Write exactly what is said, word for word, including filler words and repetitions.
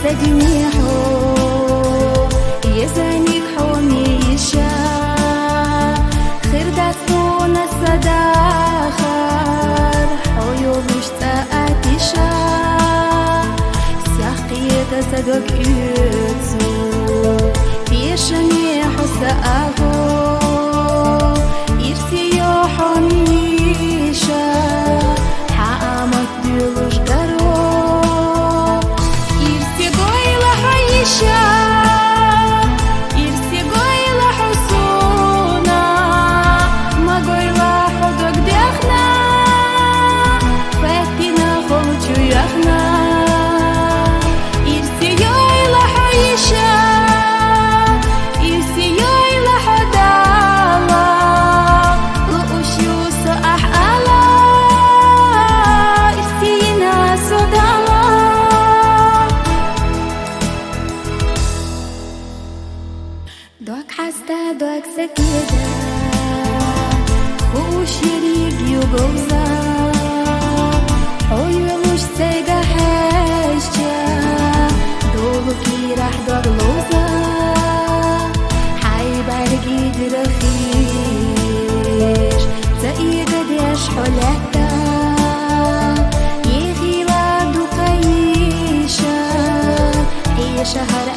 Ца динехьо, езаниг хьо миша, хир дац хьона са дахар, хьо йолуш цӀа атиша. Сяхкъеда са дог уьцу, тешаме хьо са агьо, ирсе йо хьо миша, хьамат дуьлуш даро. Ирсе гойла хьо йиша, ирсе гойла хьо суна, ма гойла хьо дог дехна, фаттина хьо чу яхна. Ирсе йойла хьо йиша, ирсе йойла хьо дала, луъуш ю со ахь ала, ирсе йина со дала. Дог хьаста, дог сакеда, хуш ерриг ю говза, хьо йолуш сайга хьежча, долу кирахь дог ловза. Хьай барги дирахиш, ца ига деш хьо лаьтта, ехила дукха йиша, и шагьар